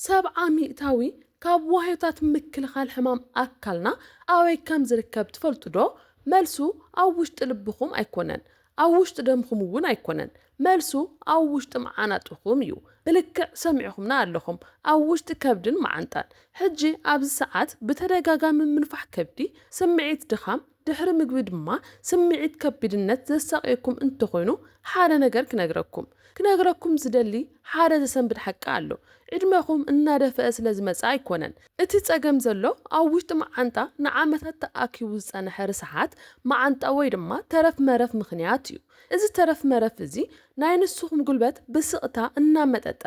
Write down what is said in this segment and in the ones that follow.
ሰብዓ ሚእታዊ ካብ ዋህዮታት ምክልኻል ሕማም ኣካልና ኣበይ ከም ዝርከብ ትፈልጡ ዶ? መልሱ ኣብ ውሽጢ ልብኹም ኣይኮነን፣ ኣብ ውሽጢ ደምኹም እውን ኣይኮነን። መልሱ ኣብ ውሽጢ መዓናጥኹም እዩ። ብልክዕ ሰሚዕኹምና ኣለኹም፣ ኣብ ውሽጢ ከብድን መዓንጣን። ሕጂ ኣብዚ ሰዓት ብተደጋጋሚ ምንፋሕ ከብዲ፣ ስምዒት ድኻም፣ ድሕሪ ምግቢ ድማ ስምዒት ከቢድነት ዘሳቕየኩም እንተኾይኑ ሓደ ነገር ክነግረኩም ክነግረኩም ዝደሊ ሓደ ዘሰንብድ ሓቂ ኣሎ። ዕድመኹም እናደፍአ ስለ ዝመጽእ ኣይኮነን። እቲ ጸገም ዘሎ ኣብ ውሽጢ መዓንጣ ንዓመታት ተኣኪቡ ዝጸንሐ ርስሓት መዓንጣ ወይ ድማ ተረፍ መረፍ ምኽንያት እዩ። እዚ ተረፍ መረፍ እዚ ናይ ንስኹም ጉልበት ብስቕታ እናመጠጠ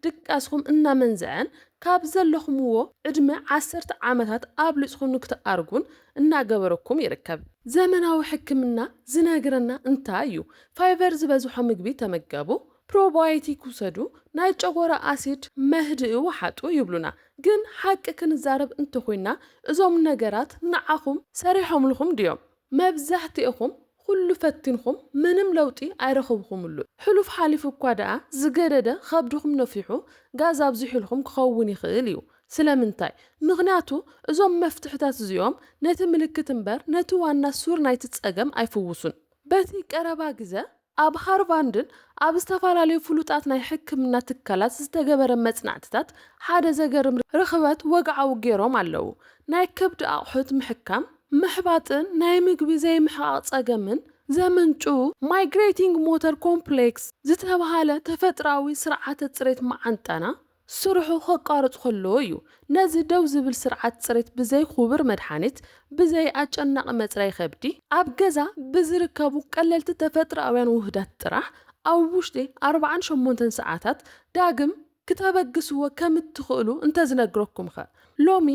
ድቃስኹም እናመንዝዐን ካብ ዘለኹምዎ ዕድመ ዓሰርተ ዓመታት ኣብሊጽኹም ንክትኣርጉን እናገበረኩም ይርከብ። ዘመናዊ ሕክምና ዝነግረና እንታይ እዩ? ፋይበር ዝበዝሖ ምግቢ ተመገቡ፣ ፕሮባዮቲክ ውሰዱ፣ ናይ ጨጎራ ኣሲድ መህድኢ ውሓጡ ይብሉና። ግን ሓቂ ክንዛረብ እንተኾይና እዞም ነገራት ንዓኹም ሰሪሖምልኹም ድዮም? መብዛሕትእኹም ኩሉ ፈቲንኹም ምንም ለውጢ ኣይረኸብኹምሉ። ሕሉፍ ሓሊፉ እኳ ደኣ ዝገደደ ከብድኹም ነፊሑ ጋዝ ኣብዚሑልኹም ክኸውን ይኽእል እዩ። ስለምንታይ? ምኽንያቱ እዞም መፍትሕታት እዚኦም ነቲ ምልክት እምበር ነቲ ዋና ሱር ናይቲ ጸገም ኣይፍውሱን። በቲ ቀረባ ግዘ ኣብ ሃርቫርድን ኣብ ዝተፈላለዩ ፍሉጣት ናይ ሕክምና ትካላት ዝተገበረ መጽናዕትታት ሓደ ዘገርም ርኽበት ወግዓዊ ገይሮም ኣለዉ። ናይ ከብዲ ኣቑሑት ምሕካም፣ ምሕባጥን ናይ ምግቢ ዘይምሕቓቕ ጸገምን ዘመንጩ ማይግሬቲንግ ሞተር ኮምፕሌክስ ዝተባህለ ተፈጥራዊ ስርዓተ ጽሬት መዓንጣና ስርሑ ከቋርጽ ከሎ እዩ። ነዚ ደው ዝብል ስርዓት ጽሬት ብዘይ ክቡር መድሓኒት፣ ብዘይ ኣጨናቒ መጽረይ ከብዲ፣ ኣብ ገዛ ብዝርከቡ ቀለልቲ ተፈጥሮኣውያን ውህዳት ጥራሕ ኣብ ውሽጢ ኣርባዓን ሸሞንተን ሰዓታት ዳግም ክተበግስዎ ከም እትኽእሉ እንተዝነግረኩምኸ? ሎሚ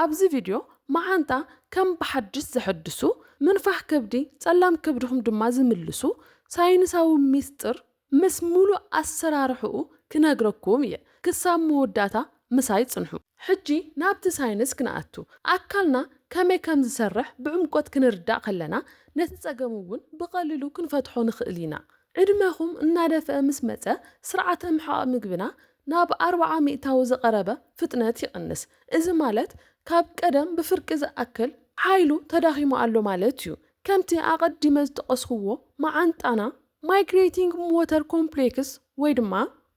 ኣብዚ ቪድዮ መዓንጣ ከም ብሓድሽ ዘሐድሱ፣ ምንፋሕ ከብዲ፣ ጸላም ከብድኹም ድማ ዝምልሱ ሳይንሳዊ ሚስጥር ምስ ሙሉእ ኣሰራርሕኡ ክነግረኩም እየ። ክሳብ መወዳእታ ምሳይ ጽንሑ። ሕጂ ናብቲ ሳይንስ ክንኣቱ። ኣካልና ከመይ ከም ዝሰርሕ ብዕምቆት ክንርዳእ ከለና፣ ነቲ ጸገም እውን ብቐሊሉ ክንፈትሖ ንኽእል ኢና። ዕድመኹም እናደፍአ ምስ መጸ፣ ስርዓተ ምሕቓቕ ምግብና ናብ ኣርብዓ ሚእታዊ ዝቐረበ ፍጥነት ይቕንስ። እዚ ማለት ካብ ቀደም ብፍርቂ ዝኣክል ሓይሉ ተዳኺሙ ኣሎ ማለት እዩ። ከምቲ ኣቐዲመ ዝጠቐስኩዎ፣ መዓንጣና ማይግሬቲንግ ሞተር ኮምፕሌክስ ወይ ድማ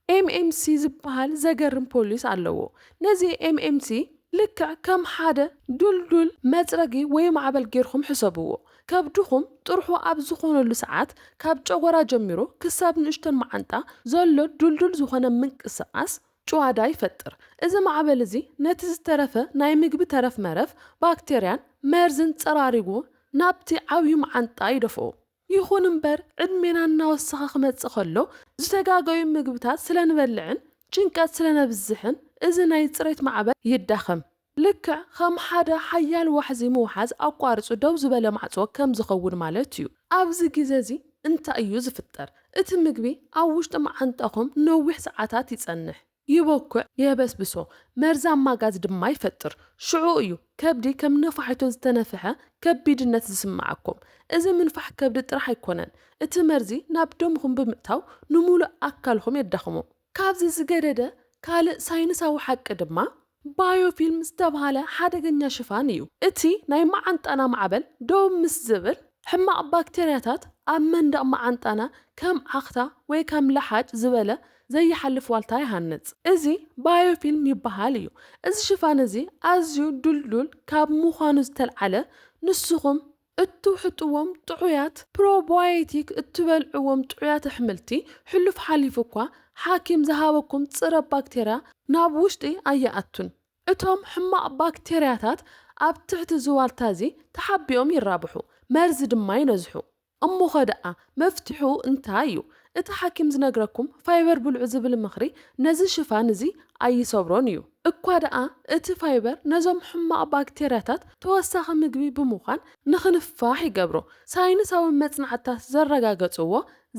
ኤምኤምሲ ዝበሃል ዘገርም ፖሊስ ኣለዎ። ነዚ ኤምኤምሲ ልክዕ ከም ሓደ ዱልዱል መጽረጊ ወይ ማዕበል ጌርኩም ሕሰብዎ። ከብድኹም ጥርሑ ኣብ ዝኾነሉ ሰዓት ካብ ጨጎራ ጀሚሩ ክሳብ ንእሽተን መዓንጣ ዘሎ ዱልዱል ዝኾነ ምንቅስቓስ ጭዋዳ ይፈጥር። እዚ ማዕበል እዚ ነቲ ዝተረፈ ናይ ምግቢ ተረፍ መረፍ ባክቴርያን መርዝን ጸራሪጉ ናብቲ ዓብዩ መዓንጣ ይደፍኦ። ይኹን እምበር ዕድሜና እናወሰኸ ክመጽእ ከሎ ዝተጋገዩ ምግብታት ስለ ንበልዕን ጭንቀት ስለ ነብዝሕን እዚ ናይ ጽሬት ማዕበል ይዳኸም። ልክዕ ከም ሓደ ሓያል ዋሕዚ ምውሓዝ ኣቋሪጹ ደው ዝበለ ማዕጾ ከም ዝኸውን ማለት እዩ። ኣብዚ ግዜ እዚ እንታይ እዩ ዝፍጠር? እቲ ምግቢ ኣብ ውሽጢ መዓንጣኹም ነዊሕ ሰዓታት ይጸንሕ፣ ይበኩዕ፣ የበስብሶ፣ መርዛማ ጋዝ ድማ ይፈጥር። ሽዑ እዩ ከብዲ ከም ነፋሒቶ ዝተነፍሐ ከቢድነት ዝስምዓኩም። እዚ ምንፋሕ ከብዲ ጥራሕ ኣይኮነን፣ እቲ መርዚ ናብ ደምኹም ብምእታው ንምሉእ ኣካልኹም የዳኽሞ። ካብዚ ዝገደደ ካልእ ሳይንሳዊ ሓቂ ድማ ባዮፊልም ዝተባህለ ሓደገኛ ሽፋን እዩ። እቲ ናይ መዓንጣና ማዕበል ደው ምስ ዝብል፣ ሕማቕ ባክቴርያታት ኣብ መንደቕ መዓንጣና ከም ዓኽታ ወይ ከም ለሓጭ ዝበለ ዘይሓልፍ ዋልታ ይሃንጽ። እዚ ባዮፊልም ይበሃል እዩ። እዚ ሽፋን እዚ ኣዝዩ ዱልዱል ካብ ምዃኑ ዝተልዓለ፣ ንስኹም እትውሕጥዎም ጥዑያት ፕሮባዮቲክ፣ እትበልዕዎም ጥዑያት ኣሕምልቲ፣ ሕሉፍ ሓሊፉ እኳ ሓኪም ዝሃበኩም ጽረ ባክቴርያ ናብ ውሽጢ ኣይኣቱን። እቶም ሕማቕ ባክቴርያታት ኣብ ትሕቲ እዚ ዋልታ እዚ ተሓቢኦም ይራብሑ፣ መርዚ ድማ ይነዝሑ። እሞኸ ደኣ መፍትሒኡ እንታይ እዩ? እቲ ሓኪም ዝነግረኩም ፋይበር ብልዑ ዝብል ምኽሪ ነዚ ሽፋን እዚ ኣይሰብሮን እዩ። እኳ ደኣ እቲ ፋይበር ነዞም ሕማቕ ባክቴርያታት ተወሳኺ ምግቢ ብምዃን ንኽንፋሕ ይገብሮ። ሳይንሳዊ መጽናዕትታት ዘረጋገጽዎ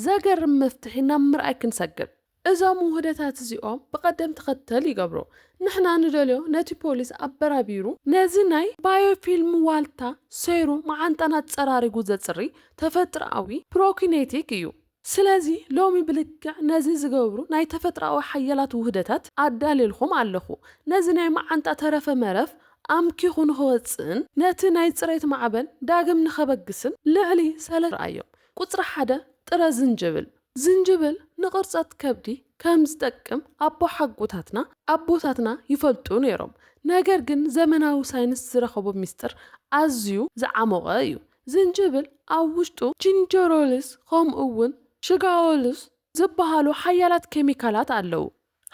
ዘገርም መፍትሒ ናብ ምርኣይ ክንሰግር። እዞም ውህደታት እዚኦም ብቐደም ተኸተል ይገብሮ። ንሕና ንደልዮ ነቲ ፖሊስ ኣበራቢሩ ነዚ ናይ ባዮፊልም ዋልታ ሰይሩ መዓንጣና ጸራሪጉ ዘጽሪ ተፈጥሮኣዊ ፕሮኪኔቲክ እዩ። ስለዚ ሎሚ ብልክዕ ነዚ ዝገብሩ ናይ ተፈጥሮኣዊ ሓያላት ውህደታት ኣዳልየልኩም ኣለኹ። ነዚ ናይ መዓንጣ ተረፈ መረፍ ኣምኪኹ ንኽወጽእን ነቲ ናይ ጽሬት ማዕበል ዳግም ንኸበግስን ልዕሊ ሰለ ረኣዮም። ቁጽሪ ሓደ፣ ጥረ ዝንጅብል። ዝንጅብል ንቕርጸት ከብዲ ከም ዝጠቅም ኣቦ ሓጎታትና ኣቦታትና ይፈልጡ ነይሮም። ነገር ግን ዘመናዊ ሳይንስ ዝረኸቦ ሚስጥር ኣዝዩ ዝዓሞቐ እዩ። ዝንጅብል ኣብ ውሽጡ ጂንጀሮልስ ከምኡ እውን ሽጋወልስ ዝበሃሉ ሓያላት ኬሚካላት ኣለዉ።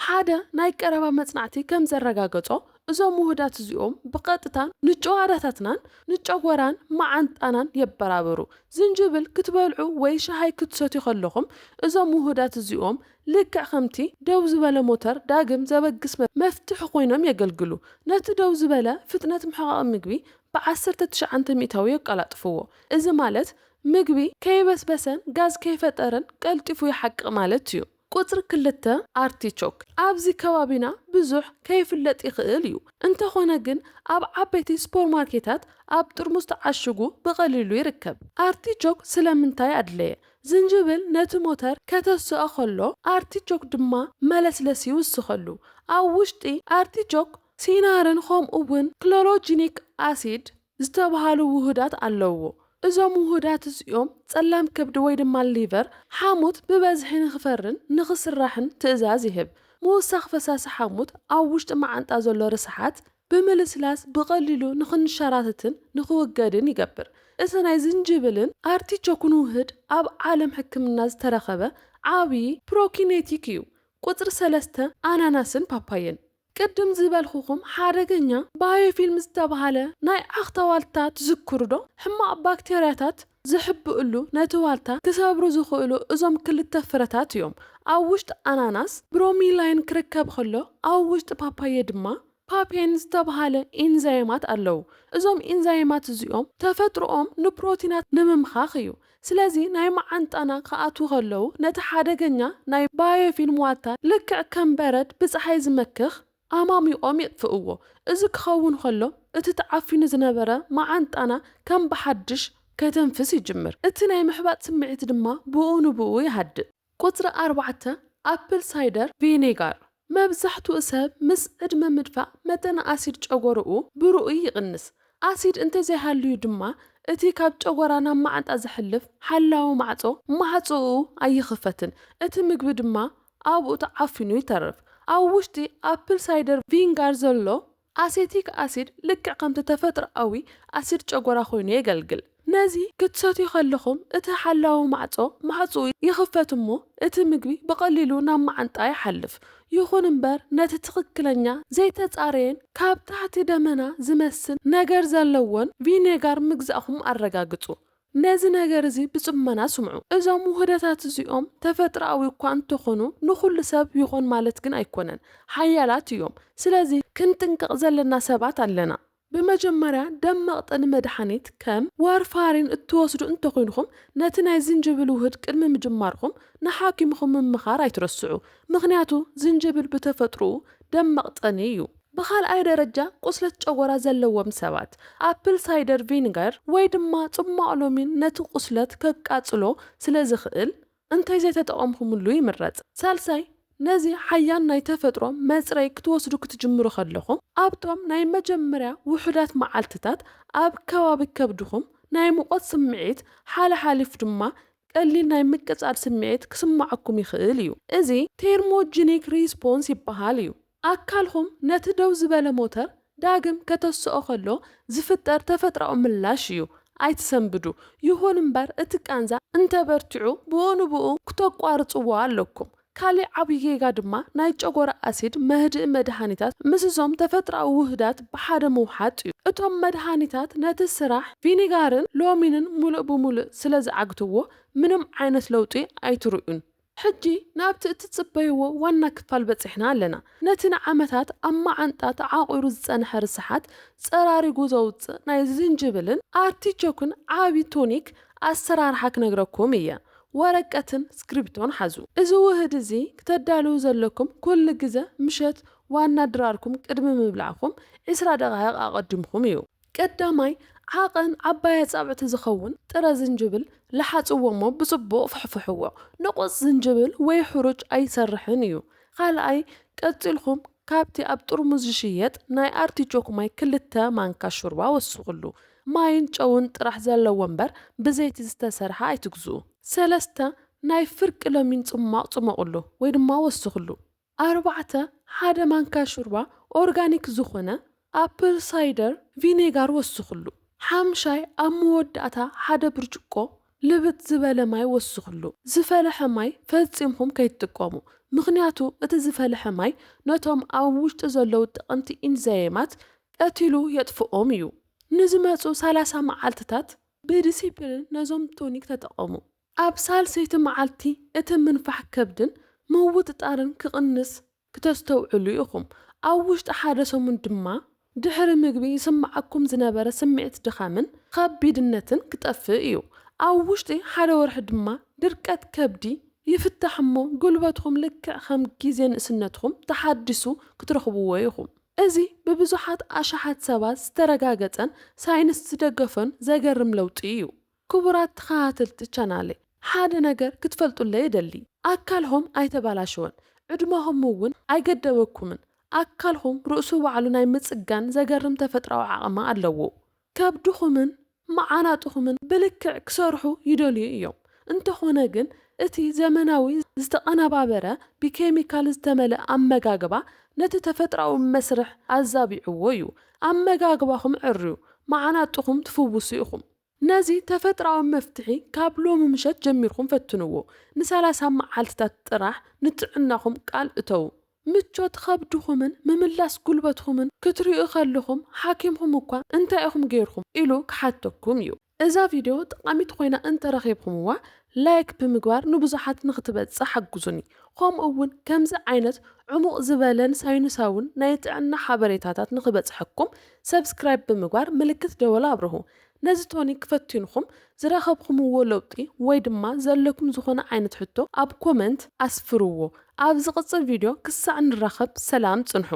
ሓደ ናይ ቀረባ መጽናዕቲ ከም ዘረጋገጾ፣ እዞም ውህዳት እዚኦም ብቐጥታ ንጭዋዳታትናን ንጨጎራን መዓንጣናን የበራብሩ። ዝንጅብል ክትበልዑ ወይ ሻሂ ክትሰትዩ ከለኹም፣ እዞም ውህዳት እዚኦም ልክዕ ከምቲ ደው ዝበለ ሞተር ዳግም ዘበግስ መ-፣ መፍትሒ ኮይኖም የገልግሉ። ነቲ ደው ዝበለ ፍጥነት ምሕቓቕ ምግቢ ብ19% የቀላጥፍዎ። እዚ ማለት ምግቢ ከይበስበሰን ጋዝ ከይፈጠረን ቀልጢፉ ይሓቅቕ ማለት እዩ። ቁጽሪ ክልተ፣ ኣርቲቾክ። ኣብዚ ከባቢና ብዙሕ ከይፍለጥ ይኽእል እዩ። እንተኾነ ግን ኣብ ዓበይቲ ሱፐርማርኬታት ኣብ ጥርሙዝ ተዓሽጉ ብቐሊሉ ይርከብ። ኣርቲቾክ ስለምንታይ ኣድለየ? ዝንጅብል ነቲ ሞተር ከተስኦ ከሎ፣ ኣርቲቾክ ድማ መለስለሲ ይውስኸሉ። ኣብ ውሽጢ ኣርቲቾክ ሲናርን ከምኡ እውን ክሎሮጂኒክ ኣሲድ ዝተባሃሉ ውሁዳት ኣለውዎ። እዞም ውሁዳት እዚኦም ጸላም ከብዲ ወይ ድማ ሊቨር ሓሞት ብበዝሒ ንኽፈርን ንኽስራሕን ትእዛዝ ይህብ። ምውሳኽ ፈሳሲ ሓሞት ኣብ ውሽጢ መዓንጣ ዘሎ ርስሓት ብምልስላስ ብቐሊሉ ንኽንሸራተትን ንኽውገድን ይገብር። እዚ ናይ ዝንጅብልን ኣርቲቾክን ውህድ ኣብ ዓለም ሕክምና ዝተረኸበ ዓብዪ ፕሮኪኔቲክ እዩ። ቁጽሪ ሰለስተ፣ ኣናናስን ፓፓየን። ቅድም ዝበልኹኹም ሓደገኛ ባዮፊልም ዝተባሃለ ናይ ዓኽታ ዋልታ ትዝክሩ ዶ? ሕማቕ ባክቴርያታት ዝሕብእሉ ነቲ ዋልታ ክሰብሩ ዝኽእሉ እዞም ክልተ ፍረታት እዮም። ኣብ ውሽጢ ኣናናስ ብሮሚላይን ክርከብ ከሎ፣ ኣብ ውሽጢ ፓፓየ ድማ ፓፔን ዝተባሃለ ኢንዛይማት ኣለዉ። እዞም ኢንዛይማት እዚኦም ተፈጥሮኦም ንፕሮቲናት ንምምኻኽ እዩ። ስለዚ ናይ መዓንጣና ክኣትዉ ከለዉ ነቲ ሓደገኛ ናይ ባዮፊልም ዋልታ ልክዕ ከም በረድ ብጸሓይ ዝመክኽ ኣማሚቖም የጥፍእዎ። እዚ ክኸውን ከሎ እቲ ተዓፊኑ ዝነበረ መዓንጣና ከም ብሓድሽ ከተንፍስ ይጅምር። እቲ ናይ ምሕባጥ ስምዒት ድማ ብኡ ንብኡ ይሃድእ። ቁጽሪ ኣርባዕተ፣ ኣፕል ሳይደር ቪኔጋር። መብዛሕትኡ ሰብ ምስ ዕድመ ምድፋእ መጠን ኣሲድ ጨጎርኡ ብርኡይ ይቕንስ። ኣሲድ እንተዘይሃልዩ ድማ እቲ ካብ ጨጎራ ናብ መዓንጣ ዝሕልፍ ሓላዊ ማዕጾ ማዕጾኡ ኣይኽፈትን። እቲ ምግቢ ድማ ኣብኡ ተዓፊኑ ይተርፍ። ኣብ ውሽጢ ኣፕል ሳይደር ቪንጋር ዘሎ ኣሴቲክ ኣሲድ ልክዕ ከምቲ ተፈጥሮኣዊ ኣሲድ ጨጎራ ኮይኑ የገልግል። ነዚ ክትሰትዩ ከለኹም እቲ ሓላዊ ማዕጾ ማዕጾኡ ይኽፈት እሞ እቲ ምግቢ ብቐሊሉ ናብ መዓንጣ ይሓልፍ። ይኹን እምበር ነቲ ትኽክለኛ ዘይተጻረየን ካብ ታሕቲ ደመና ዝመስል ነገር ዘለዎን ቪኔጋር ምግዛእኹም ኣረጋግጹ። ነዚ ነገር እዚ ብጽሞና ስምዑ። እዞም ውህደታት እዚኦም ተፈጥሮኣዊ እኳ እንተኾኑ ንኹሉ ሰብ ይኾን ማለት ግን ኣይኮነን። ሓያላት እዮም። ስለዚ ክንጥንቀቕ ዘለና ሰባት ኣለና። ብመጀመርያ ደም መቕጠኒ መድሓኒት ከም ዋርፋሪን እትወስዱ እንተኾይንኹም ነቲ ናይ ዝንጅብል ውህድ ቅድሚ ምጅማርኩም ንሓኪምኹም ምምኻር ኣይትረስዑ። ምኽንያቱ ዝንጅብል ብተፈጥሮኡ ደም መቕጠኒ እዩ። ብኻልኣይ ደረጃ ቁስለት ጨጎራ ዘለዎም ሰባት ኣፕል ሳይደር ቪኒገር ወይ ድማ ጽማቕ ሎሚን ነቲ ቁስለት ከቃጽሎ ስለ ዝኽእል እንተዘይተጠቐምኩምሉ ይምረጽ። ሳልሳይ ነዚ ሓያል ናይ ተፈጥሮ መጽረይ ክትወስዱ ክትጅምሩ ከለኹም ኣብቶም ናይ መጀመርያ ውሑዳት መዓልትታት ኣብ ከባቢ ከብድኹም ናይ ሙቐት ስምዒት ሓለሓሊፉ ድማ ቀሊል ናይ ምቅጻል ስምዒት ክስምዓኩም ይኽእል እዩ። እዚ ቴርሞጂኒክ ሪስፖንስ ይበሃል እዩ። ኣካልኹም ነቲ ደው ዝበለ ሞተር ዳግም ከተስኦ ከሎ ዝፍጠር ተፈጥሮኣዊ ምላሽ እዩ። ኣይትሰንብዱ። ይኹን እምበር እቲ ቃንዛ እንተበርቲዑ ብኡ ንብኡ ክተቋርጽዎ ኣለኩም። ካልእ ዓብዪ ጌጋ ድማ ናይ ጨጎራ ኣሲድ መህድኢ መድሃኒታት ምስዞም ተፈጥሮኣዊ ውህዳት ብሓደ ምውሓጥ እዩ። እቶም መድሃኒታት ነቲ ስራሕ ቪኒጋርን ሎሚንን ሙሉእ ብሙሉእ ስለ ዝዓግትዎ ምንም ዓይነት ለውጢ ኣይትርእዩን። ሕጂ ናብቲ እትጽበይዎ ዋና ክፋል በጺሕና ኣለና። ነቲ ንዓመታት ኣብ መዓንጣ ተዓቑሩ ዝጸንሐ ርስሓት ጸራሪጉ ዘውጽእ ናይ ዝንጅብልን ኣርቲቾክን ዓቢ ቶኒክ ኣሰራርሓ ክነግረኩም እየ። ወረቀትን ስክሪፕቶን ሓዙ። እዚ ውህድ እዚ ክተዳልዉ ዘለኩም ኩሉ ግዘ ምሸት ዋና ድራርኩም ቅድሚ ምብላዕኩም ዕስራ ደቓይቕ ኣቐዲምኩም እዩ። ቀዳማይ ዓቐን ዓባይ ኣጻብዕቲ ዝኸውን ጥረ ዝንጅብል ልሓጽዎ እሞ ብጽቡቕ ፍሕፍሕዎ። ንቑጽ ዝንጅብል ወይ ሕሩጭ ኣይሰርሕን እዩ። ካልኣይ፣ ቀጺልኩም ካብቲ ኣብ ጥርሙዝ ዝሽየጥ ናይ ኣርቲቾክ ማይ ክልተ ማንካ ሹርባ ወስኹሉ። ማይን ጨውን ጥራሕ ዘለዎ እምበር ብዘይቲ ዝተሰርሐ ኣይትግዝኡ። ሰለስተ፣ ናይ ፍርቂ ለሚን ጽሟቕ ጽመቑሉ ወይ ድማ ወስኹሉ። ኣርባዕተ፣ ሓደ ማንካ ሹርባ ኦርጋኒክ ዝኾነ ኣፕል ሳይደር ቪኔጋር ወስኹሉ። ሓምሻይ፣ ኣብ መወዳእታ ሓደ ብርጭቆ ልብጥ ዝበለ ማይ ወስኹሉ። ዝፈለሐ ማይ ፈጺምኩም ከይትጥቀሙ፣ ምኽንያቱ እቲ ዝፈለሐ ማይ ነቶም ኣብ ውሽጢ ዘለዉ ጠቐምቲ ኢንዛይማት ቀቲሉ የጥፍኦም እዩ። ንዝመጹ ሰላሳ መዓልትታት ብዲሲፕሊን ነዞም ቶኒክ ተጠቐሙ። ኣብ ሳልሰይቲ መዓልቲ እቲ ምንፋሕ ከብድን ምውጥጣርን ክቕንስ ክተስተውዕሉ ኢኹም። ኣብ ውሽጢ ሓደ ሰሙን ድማ ድሕሪ ምግቢ ይስምዓኩም ዝነበረ ስምዒት ድኻምን ከቢድነትን ክጠፍእ እዩ። ኣብ ውሽጢ ሓደ ወርሒ ድማ ድርቀት ከብዲ ይፍታሕ እሞ ጉልበትኩም ልክዕ ከም ግዜ ንእስነትኩም ተሓዲሱ ክትረኽብዎ ኢኹም። እዚ ብብዙሓት ኣሽሓት ሰባት ዝተረጋገጸን ሳይንስ ዝደገፎን ዘገርም ለውጢ እዩ። ክቡራት ተኸታተልቲ ቻናለይ፣ ሓደ ነገር ክትፈልጡለይ እደሊ። ኣካልኹም ኣይተባላሸወን፣ ዕድመኹም እውን ኣይገደበኩምን። ኣካልኹም ርእሱ ባዕሉ ናይ ምጽጋን ዘገርም ተፈጥራዊ ዓቕሚ ኣለዎ። ከብድኹምን መዓናጥኹምን ብልክዕ ክሰርሑ ይደልዩ እዮም። እንተኾነ ግን እቲ ዘመናዊ ዝተቐነባበረ ብኬሚካል ዝተመልአ ኣመጋግባ ነቲ ተፈጥራዊ መስርሕ ኣዛቢዕዎ እዩ። ኣመጋግባኹም ዕርዩ፣ መዓናጥኹም ትፍውሱ ኢኹም። ነዚ ተፈጥራዊ መፍትሒ ካብ ሎሚ ምሸት ጀሚርኩም ፈትንዎ። ንሰላሳ መዓልትታት ጥራሕ ንጥዕናኹም ቃል እተዉ። ምቾት ከብድኹምን ምምላስ ጉልበትኹምን ክትርእዩ ከለኹም ሓኪምኹም እኳ እንታይ ኢኹም ገይርኩም ኢሉ ክሓተኩም እዩ። እዛ ቪድዮ ጠቓሚት ኮይና እንተረኺብኩምዋ ላይክ ብምግባር ንብዙሓት ንክትበጽሕ ሓግዙኒ። ከምኡ እውን ከምዚ ዓይነት ዕሙቕ ዝበለን ሳይንሳውን ናይ ጥዕና ሓበሬታታት ንክበጽሐኩም ሰብስክራይብ ብምግባር ምልክት ደወል ኣብርሁ። ነዚ ቶኒክ ፈቲንኹም ዝረኸብኩምዎ ለውጢ ወይ ድማ ዘለኩም ዝኾነ ዓይነት ሕቶ ኣብ ኮመንት ኣስፍርዎ። ኣብ ዝቕጽል ቪድዮ ክሳዕ ንራኸብ ሰላም ጽንሑ።